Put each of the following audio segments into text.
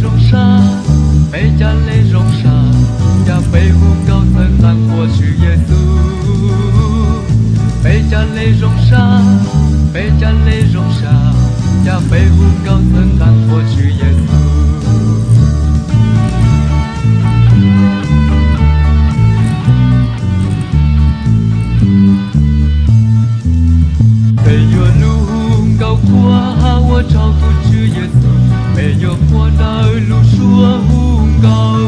Zoo sab, peb ca le zoo sab, ca peb hu nkauj txhawb nqa Tswv Yexus. Peb ca le zoo sab, peb ca le zoo sab, ca peb hu nkauj txhawb nqa Tswv Yexus. Peb yuav lug hu nkauj qhuas hab ua tsaug tus Tswv Yexus, peb yuav qhuas ntawm lub suab hu nkauj.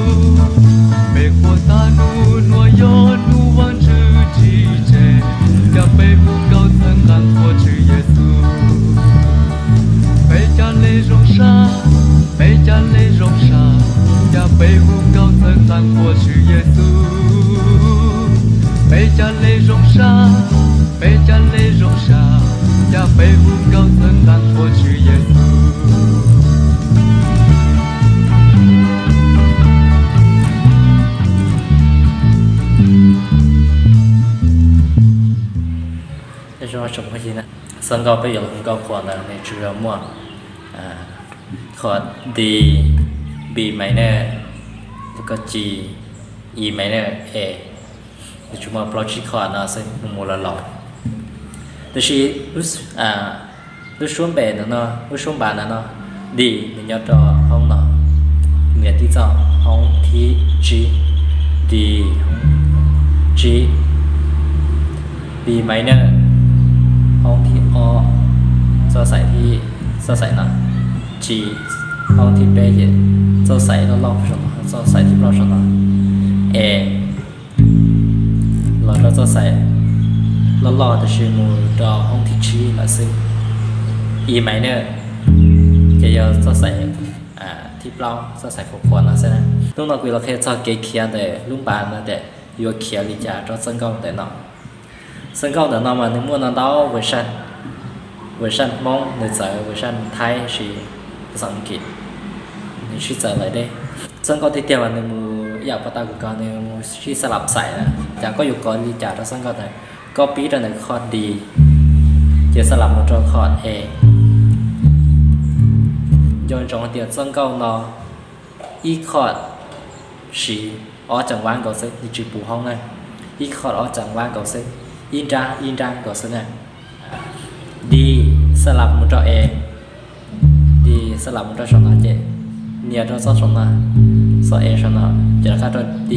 Peb qhuas tag nub nuav yog nub Vaajtswv tsim tsev, ca peb hu nkauj txhawb nqa ua Tswv Yexus. Peb ca le zoo sab, peb ca le zoo sab, ca peb hu nkauj txhawb nqa ua Tswv Yexus. Peb ca le zoo sab, peb ca le zoo sab, ca peb hu nkauj txhawb nqa ua Tswv Yexus. Txoj nkauj peb yuav lug hu nkauj qhuas ntawd nws tsuas yog muaj qhov D, B minor, koj ci, E minor, E. Nws tsuas muaj plaub tsib qhov no xwb, mus mus los los. Tab sis lub suab npe ntawm no, lub suab npav ntawm no, D nws nyob rau hoob no, nws tib txoj hoob thib tsib, D, tsib, B minor, hoob thib ob, txoj xaim thib, txoj xaim no, ci, hoob thib peb ces txoj xaim loj loj saum no, txoj xaim thib plaub saum no, E los rau txoj xaim loj loj tab sis mus rau hoob thib tsib lawm xwb. E minor ces yog txoj xaim thib plaub, txoj xaim qhuas qhuas no xwb na. Hnub no kuv los qhia txog kev khiav ntawm lub npav no tias yuav khiav li cas rau txoj nkauj ntawm no. Txoj nkauj ntawm no mas nws muaj no ntau version, version Hmoob nws txawv, version Thaib sis xav Askiv nws sib txawv lawm deb. Txoj nkauj tiag tiag mas nws mus ib yam puag ta kuv kos nws mus sib xab lab xaim na. Cas koj yuav kov li cas rau txoj nkauj ntawd, koj pib rau ntawm qhov D ces xab lab mus rau qhov E. Nco ntsoov hais tias txoj nkauj no ib qhov siv ob ceev vab nkaus xwb, nws tsis puv hoob na. Ib qhov ob ceev vab nkaus xwb, ib nrab ib nrab nkaus xwb na. D xab lab mus rau E, D xab lab mus rau saum no ces nias rau txoj saum no, txoj E saum no ces rov qab rau D.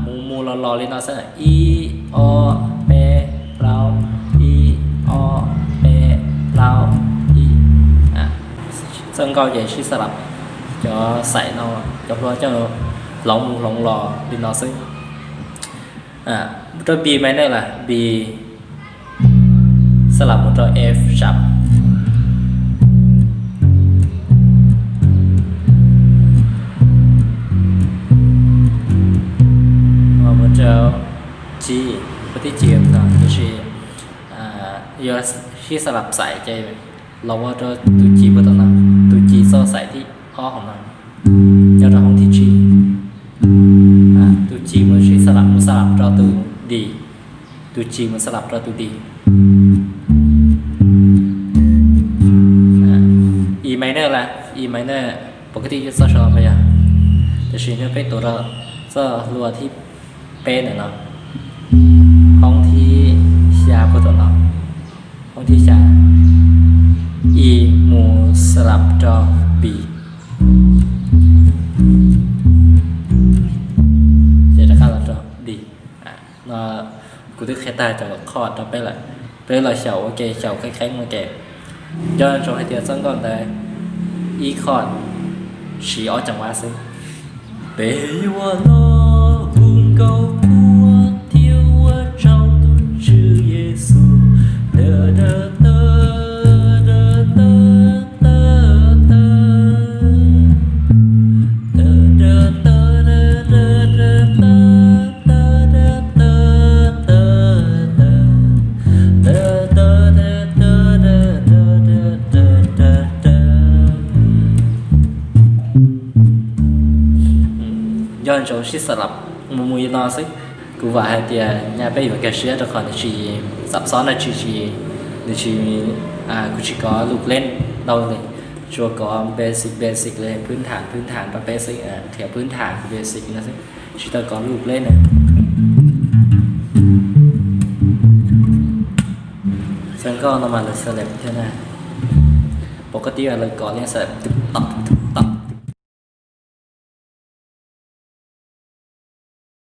Mus mus los los li no xwb, ib ob peb plaub, ib ob peb plaub, ib. Txoj nkauj ces sib xab lab, cov xaim no cov hlua coj hloov mus hloov los li no xwb. Rau B minor lawm, B xab lab mus rau F sharp, mus rau G, pab tib ci no, tiam sis yog sib xab lab xaim ces los ua rau tus ci puag tom no, tus ci txoj xaim thib ob hauv no, nyob rau hoob thib tsib. Tus ci mus sib xab lab, mus xab lab rau tus D, tus ci mus xab lab rau tus D. E minor lawm, E minor pom kab tij txoj saum no puas yog? Tiam sis hnub peb tuav rau txoj hlua thib peb ntawm no, hoob thib xya puag tom no, hoob thib xya, E mus xab lab rau B, ces rov qab los rau D. No kuv twb qhia tag cov chord rau peb lawm, peb los xyaum ua ke, xyaum qhib qheeb ua ke. Nco ntsoov hais tias txoj nkauj ntawd ib chord siv ob ceev vab xwb. Peb yuav los hu nkauj qhuas thiab ua tsaug tus Tswv Yexus. Nco ntsoov sib xab lab mus mus li no xwb. Kuv vam hais tias nyaj peb yuav nkag siab rau qhov nws tsis, xab xob no tsis, tsis, nws tsis Kuv tsis kov lub led ntau li, tsuas kov basic basic li, phwb tham phwb tham pa basic, qhia phwb tham basic no xwb, tsis tau kov lub led na. Xeev Nkauj no mas lawv xav lem thiab na, pom koj tib lawv kov li xav lem tus tom tus